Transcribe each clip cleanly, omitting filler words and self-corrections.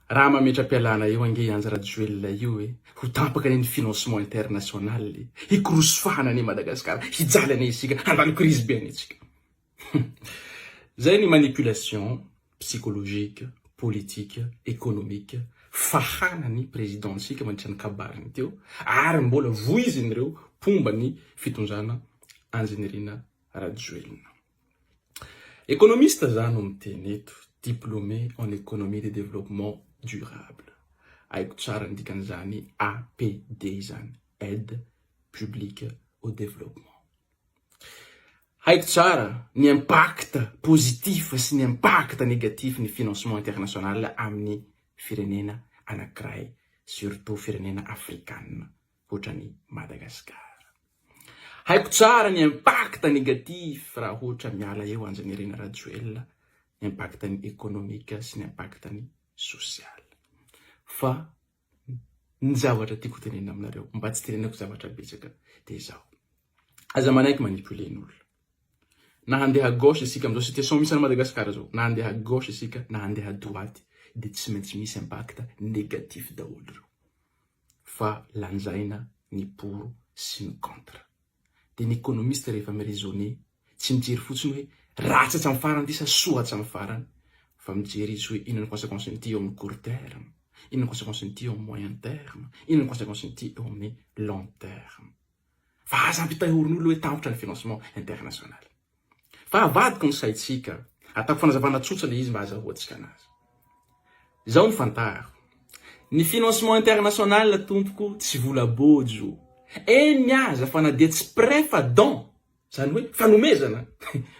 Raha mametra-pialana eo ange i Andry Rajoelina io e, ho tampaka anie ny financement international e, hikorosofahana anie Madagascar, hijaly anie isika, handalo crise be anie tsika. Zay ny manipulation psychologique, politique, économique fahanan'ny président-ntsika mandritra ny kabariny teo ary mbola voizin'ireo mpomba ny fitondrana Andry Nirina Rajoelina. Économiste za no miteny eto, diplômé en économie de développement durable. Haiko tsara ny dikan'izany APD izany, aide publique au développement. Haiko tsara ny impact positif sy ny impact négatif ny financement international amin'ny firenena anankiray, surtout firenena afrikana ohatran'i Madagascar. Haiko tsara ny impact négatif raha ohatra miala eo Andry Nirina Rajoelina, ny impact-ny économique sy ny impact-ny social. Fa ny zavatra tiako tenenina aminareo, mba tsy tenenako zavatra betsaka, dia izao. Aza manaiky manipuler-n'olona. Na handeha gauche isika amin'izao situation misy any Madagasikara zao, na handeha gauche isika na handeha droite, dia tsy maintsy misy impact négatif daholo ireo. Fa lanjaina ny pour sy ny contre. Dia ny économiste rehefa mi-raisonner, tsy mijery fotsiny hoe ratsy hatramin'ny farany ity sa soa hatramin'ny farany, fa mijery izy hoe inona ny consequence-n'ity eo amin'ny court terme, inona ny consequence-n'ity eo amin'ny moyen terme, inona ny consequence-n'ity eo amin'ny long terme. Fa aza ampitahorin'olona hoe tahotra ny financement international. Fa avadiko ny saintsika. Ataoko fanazavana tsotra le izy mba azahoantsika anazy. Izao no fantaro. Ny financement international tompoko tsy vola bojo. Eny aza fa na dia tsy prêt fa don. Izany hoe fanomezana.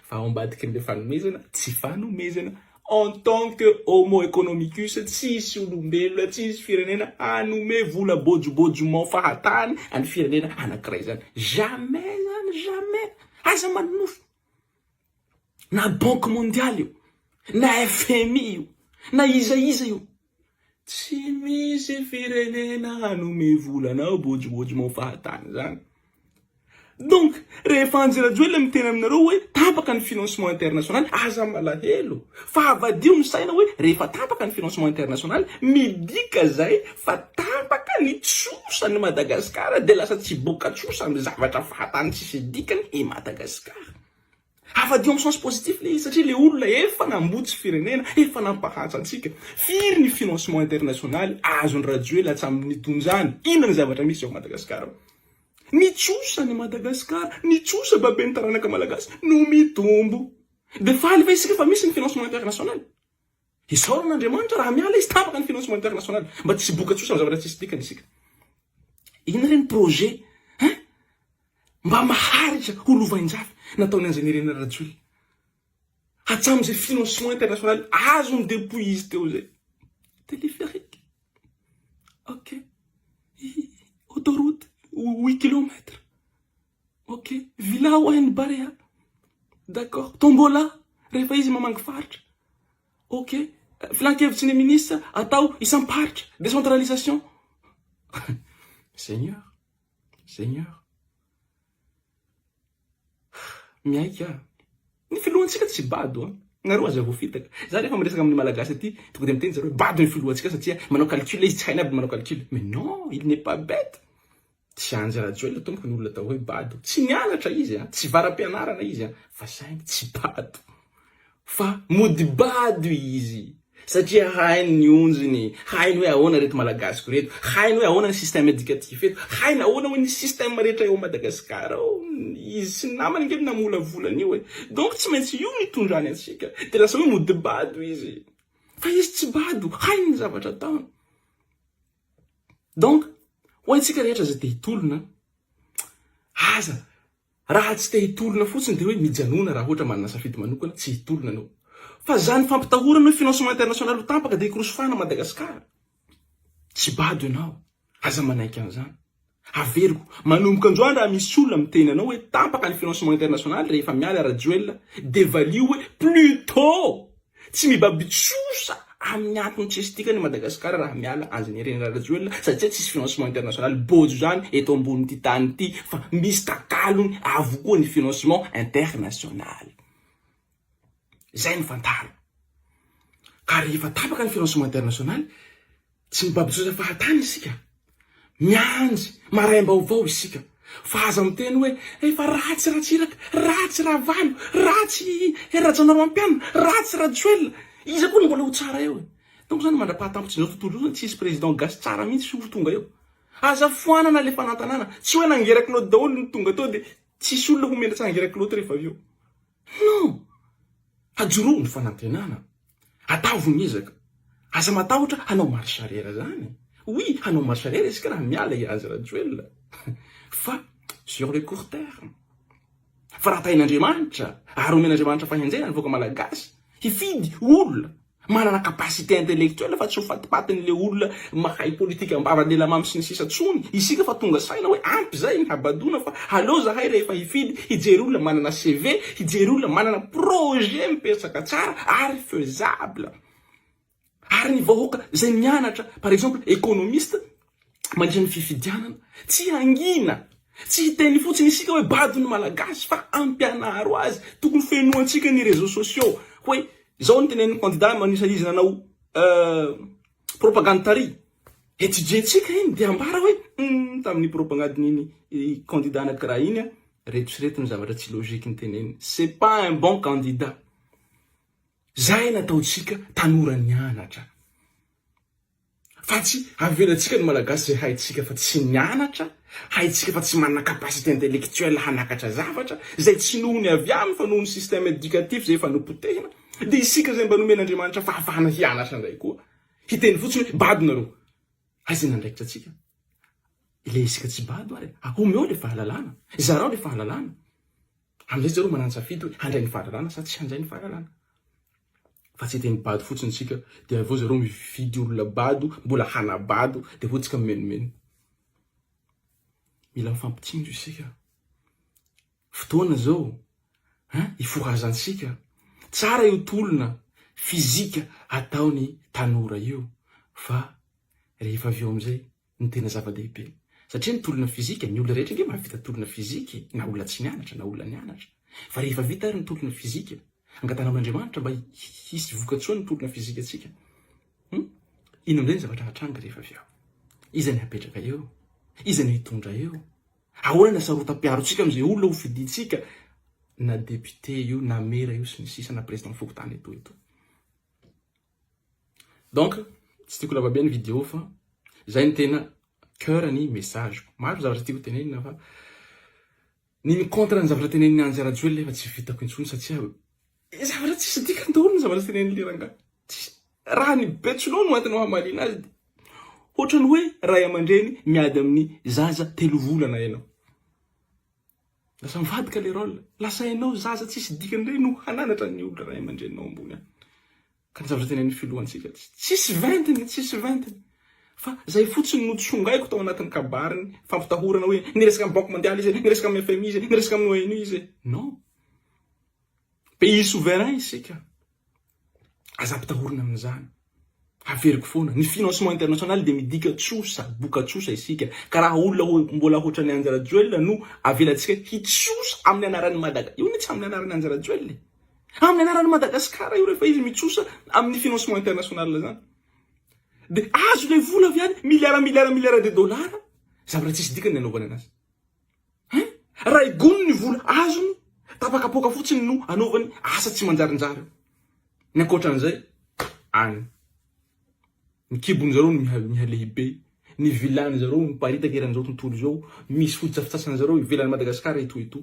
Fa ao ambadikin'ilay fanomezana tsy fanomezana. En tant que homo economicus tsisy olombelona, tsisy firenena hanome vola bojobojomao fahatany any firenena anankiray izany. Jamais zany, jamais. Aza manonofy. Na banque mondiale io, na FMI io, na iza iza io. Tsy misy firenena hanome vola anao bojobojomao fahatany zany. Donc, rehefa Andry Rajoelina miteny aminareo hoe tapaka ny financement international, aza malahelo. Fa avadio ny saina hoe rehefa tapaka ny financement international, midika zay fa tapaka ny trosan'i Madagasikara dia lasa tsy boka trosa amin'ny zavatra fahatany tsisy dikany i Madagasikara. Avadio amin'ny sens positif le izy satria le olona efa nambotsy firenena, efa nampahantra antsika. Firy ny financement international azon'i Rajoelina hatramin'ny nitondrany? Inona ny zavatra misy ao Madagasikara ao? Ny trosa ny Madagasikara, ny trosa baben'ny taranaka malagasy no mitombo. Dia faly ve isika fa misy ny financement international? Isaorana Andriamanitra raha miala izy tapaka ny financement international mba tsy hiboka trosa amin'ny zavatra tsisy dikany isika. Inona re ny projet hein? Mba maharitra ho lovainjafy nataon'i Andry Nirina Rajoelina. Hatramin'izay financement international azony depuis izy teo izay. Téléphérique. Ok. Autoroute 8 kilomètres. Ok. Villa ho an'ny Barea. D'accord. Tombola rehefa izy mamangy faritra. Ok. Filan-kevitry ny ministre atao isam-paritra. Décentralisation. Seigneur. Seigneur. Miaiky aho. Ny filohantsika tsy bado an. Nareo aza voafitaka. Za rehefa miresaka amin'ny malagasy aty, tonga dia miteny zareo hoe bado ny filohantsika satria manao calcul izy, tsy hainy aby ny manao calcul. Mais non, il n'est pas bête. Tsy Andry Rajoelina tompoko ny olona atao hoe bado. Tsy nianatra izy an, tsy varam-pianarana izy an, fa saingy tsy bado. Fa mody bado izy satria hainy ny onjiny, hainy hoe ahoana ireto malagasiko ireto, hainy hoe ahoana ny système éducatif eto, hainy ahoana hoe ny système rehetra eo Madagascar ao. Izy sy ny namany ange no namolavola an'io e. Donc tsy maintsy io no itondrany antsika. Dia lasa hoe mody bado izy. Fa izy tsy bado, hainy ny zavatra ataony. Donc ho antsika rehetra izay te hitolona, aza Raha tsy te hitolona fotsiny dia hoe mijanona raha ohatra manana safidy manokana tsy hitolona anao. Fa zany fampitahorana hoe financement international ho tampaka dia hikorosofahana Madagascar. Tsy bado ianao. Aza manaiky an'izany. Averiko, manomboka androany raha misy olona miteny anao hoe tampaka ny financement international rehefa miala Rajoelina dia valio hoe plutôt Tsy mibaby trosa amin'ny antony tsisy dikany i Madagasikara raha miala Andry Nirina Rajoelina satria tsisy financement international bojo zany eto ambonin'ity tany ity fa misy takalony avokoa ny financement international. Zay no fantaro. Ka rehefa tapaka ny financement international. Tsy mibabojoza fahatany isika. Miandry maraim-baovao isika. Fa aza miteny hoe efa ratsy Ratsiraka, ratsy Ravalo, ratsy Hery Rajaonarimampianina, ratsy Rajoelina. Iza koa no mbola ho tsara eo e? Donc zany mandra-pahatampotsy izao tontolo izao zany tsisy président gasy tsara mihitsy ho tonga eo. Aza foanana le fanantanana. Tsy hoe nangera kilaoty daholo ny tonga teo dia tsisy olona ho menatra hangera kilaoty rehefa avy eo. Non! Hajoroa ny fanantenana. Ataovy ny ezaka. Aza matahotra hanao marche arrière zany. Oui, hanao marche arrière isika raha miala i Andry Rajoelina. Fa sur le court terme. Fa raha tahin'Andriamanitra ary omen'Andriamanitra fahendrena ny vahoaka malagasy hifidy olona manana capacité intellectuelle fa tsy ho fatipatin'le olona mahay politique ambava lela mamy sy ny sisa tsony isika fa tonga saina hoe ampy zay ny habadoana fa aleo zahay rehefa hifidy hijery olona manana CV hijery olona manana projet mipetraka tsara ary faisable ary ny vahoaka zay mianatra par exemple économiste mandritra ny fifidianana tsy hangina tsy hiteny fotsiny isika hoe bado ny malagasy fa ampianaro azy tokony fenoantsika ny réseaux sociaux hoe zao ny tenenin'ny candidat manisa izy nanao propagande tary étudier-tsika iny de ambara hoe tamin'ny propagande-n'iny candidat anankiray iny a reto sy reto ny zavatra tsy logique ny teneniny c'est pas un bon candidat zay nataontsika tanora nianatra fa tsy avelantsika ny malagasy zay haintsika fa tsy nianatra haintsika fa tsy manana capacité intellectuelle hanakatra zavatra zay tsy noho ny avy aminy fa noho ny système éducatif zay efa nopotehina de isika zay mba nomen'Andriamanitra fahafahana hianatra indray koa hiteny fotsiny hoe bado nareo aiza ny andraikitra atsika le isika tsy bado ary omeo le fahalalana zarao le fahalalana amizay zareo manan-tsafidy hoe handray ny fahalalana sa tsy handray ny fahalalana fa tsy hiteny bado fotsiny tsika de avy eo zareo mifidy olona bado mbola hanabado de avy eo tsika mimenomeno mila mifampitsinjo isika fotoana zao hein ifohazantsika tsara io tolona fizika ataony tanora io fa rehefa avy eo amizay ny tena zava-dehibe satria ny tolona fizika ny olona rehetra nge mahavita tolona fizika na olona tsy nianatra na olona nianatra fa rehefa vita ary ny tolona fizika angatahana amin'Andriamanitra mba hisy vokatsoa ny tolona fizika atsika ino amizay ny zavatra hatranga rehefa avy eo iza ny hapetraka eo iza ny hitondra eo ahoana ny asarotam-piarontsika amizay olona ho fidintsika na député io na maire io sy ny sisa na président fokontany eto eto donc tsy tiako lava be ny vidéo fa zay ny tena cœur ny message maro zavatra tiako tenenina fa ny mi-contre ny zavatra tenenin'ny Andry Rajoelina efa tsy vitako intsony satria zavatra tsisy dikany daholo ny zavatra tenenin'le rangahy tsisy raha ny betsileo no entinao hamalina azy de ohatrany hoe ray aman-dreny miady amin'ny zaza telo volana ianao lasa mivadika le rôle lasa ianao zaza tsisy dikany reny no hananatra ny olona ray aman-dreninao ambony any ka ny zavatra tenenin'ny filohantsika tsisy ventiny tsisy ventiny fa zay fotsiny no tsongaiko tao anatin'ny kabariny fampitahorana hoe niresaka amin'ny banque mondiale izy niresaka amin'ny FMI izy niresaka amin'ny ONU izy non pays souverain isika aza ampitahorina amin'izany averiko foana ny financement international de midika tsosa boka tsosa isika ka raha olona mbola ohatran'ny Andry Rajoelina no avelantsika hitsosa amin'ny anaran'ny Madaga io ny tsy amin'ny anaran'ny Andry Rajoelina amin'ny anaran'ny Madagasikara io rehefa izy mitsosa amin'ny financement international zany de azo le vola avy any milliard milliard milliard de dollars zavatra tsisy dikany ny anaovany anazy hein raha igony ny vola azony tapakapoka fotsiny no anaovany asa tsy manjarinjary ny ankoatran'izay any ny kibony zareo no miha lehibe ny vilany zareo miparitaka eran'izao tontolo izao misy fotodrafitrasany zareo ivelan'ny Madagasikara eto eto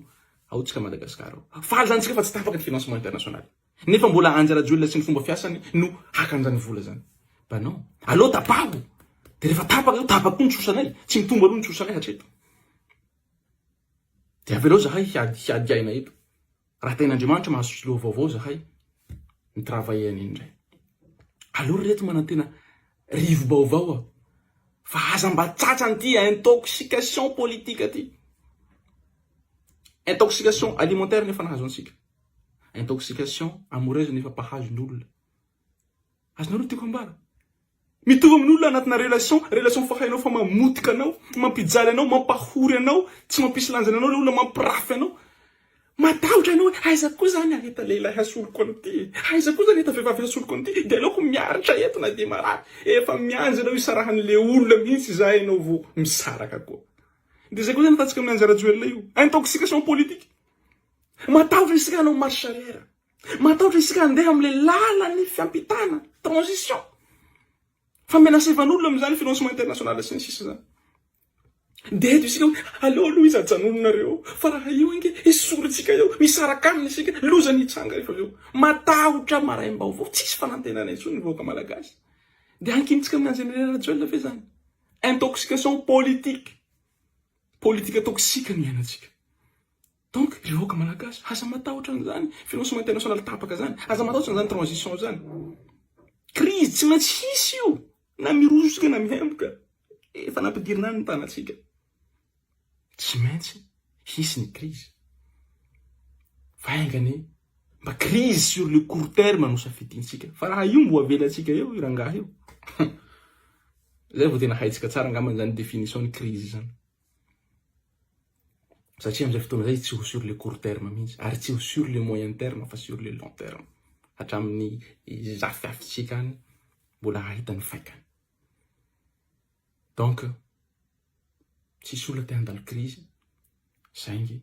ao tsika Madagasikara ao faly zany tsika fa tsy tapaka ny financement international nefa mbola Andry Rajoelina sy ny fomba fiasany no hakan'izany vola zany ba non aleo tapaho de rehefa tapaka io tapaka koa ny trosanay tsy mitombo aloha ny trosanay hatreto de avelao zahay hiady hiady aina eto raha tahin'Andriamanitra mahazo filoha vaovao zahay mi-travailler an'iny indray aleo ry reto manantena rivo-baovao a fa aza mba tratran'ity intoxication politique ty intoxication alimentaire nefa nahazo antsika intoxication amoureuse nefa mpahazo ny olona azonareo tiako ambara mitovy amin'olona anatina relation relation fa hainao fa mamotika anao mampijaly anao mampahory anao tsy mampisy lanjany anao le olona mampirafy anao. Matahotra ianao hoe aiza koa zany hahita lehilahy hasoloko an'ity e? Aiza koa zany hahita vehivavy hasoloko an'ity? Dia aleoko miaritra eto na dia marary. Efa miandry anao hisarahan'le olona mihitsy izay ianao vao misaraka koa. Dia izay koa zany ataontsika amin'i Andry Rajoelina io. Intoxication politique. Matahotra isika hanao marche arrière. Matahotra isika handeha amin'ilay lalan'ny fiampitana, transition. Fa menacevan'olona amin'izany financement international sy ny sisa izany. Dia eto isika hoe aleo aloha izy ajanononareo fa raha io ange esorintsika eo, misaraka aminy isika, loza ny hitranga rehefa avy eo. Matahotra maraim-baovao, tsisy fanantenana intsony ny vahoaka malagasy. Dia ankinintsika amin'ny Andry Rajoelina ve izany? Intoxication politique. Politika toxique no iainantsika. Donc ry vahoaka malagasy, aza matahotra an'izany financement international tapaka zany, aza matahotra an'izany transition zany. Crise tsy maintsy hisy io, na miroso isika na mihemboka, efa nampidirina any ny tanantsika. Tsy maintsy hisy ny crise. Fa enga anie mba crise sur le court terme no safidintsika. Fa raha io mbo avelantsika eo io rangahy io, zay vao tena haintsika tsara angambany zany définition ny crise zany. Satria amin'izay fotoana izay tsy ho sur le court terme mihitsy ary tsy ho sur le moyen terme fa sur le long terme. Hatramin'ny zafiafintsika any mbola hahita ny faikany. Donc tsisy olona te handalo crise saingy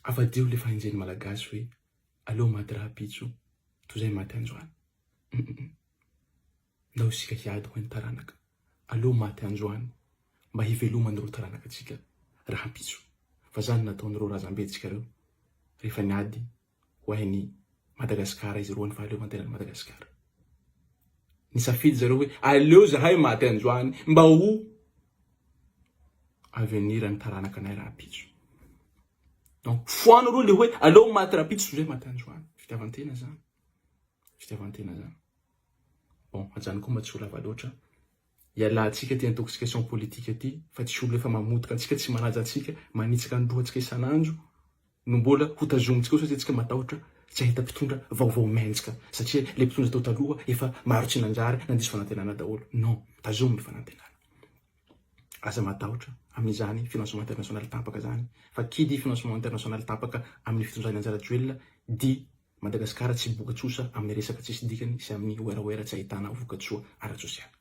avadio le fahenjen'ny Malagasy hoe aleo maty rahampitso toy izay maty androany. Ndao isika hiady ho an'ny taranaka. Aleo maty androany mba hiveloman'ireo taranakatsika rahampitso. Fa zany nataon'ireo razambentsika reo rehefa niady ho ain'i Madagasikara izy roa ny fahaleovantenan'i Madagasikara. Nisafidy zareo hoe aleo zahay maty androany mba ho avenir ny taranakanay rahampitso. Donc foano aloha le hoe aleo maty rahampitso toy izay maty androany. Fitiavan-tena zany. Fitiavan-tena zany. Bon, ajanoko koa mba tsy ho lava loatra. Ialatsika ty intoxication politique ty fa tsy olona efa mamotika antsika, tsy manaja antsika, manitsaka ny lohantsika isan'andro no mbola ho tazomintsika eo satria tsika matahotra tsy hahita mpitondra vaovao mendrika satria le mpitondra teo taloha efa maro tsy nanjary nandiso fanantenana daholo. Non, tazomy ny fanantenana. Aza matahotra amin'izany financement international tapaka zany fa qui dit financement international tapaka amin'ny fitondran'i Andry Rajoelina dit Madagasikara tsy boka-tsosa amin'ny resaka tsisy dikany sy amin'ny werawera tsy ahitana vokatsoa ara-tsosialy.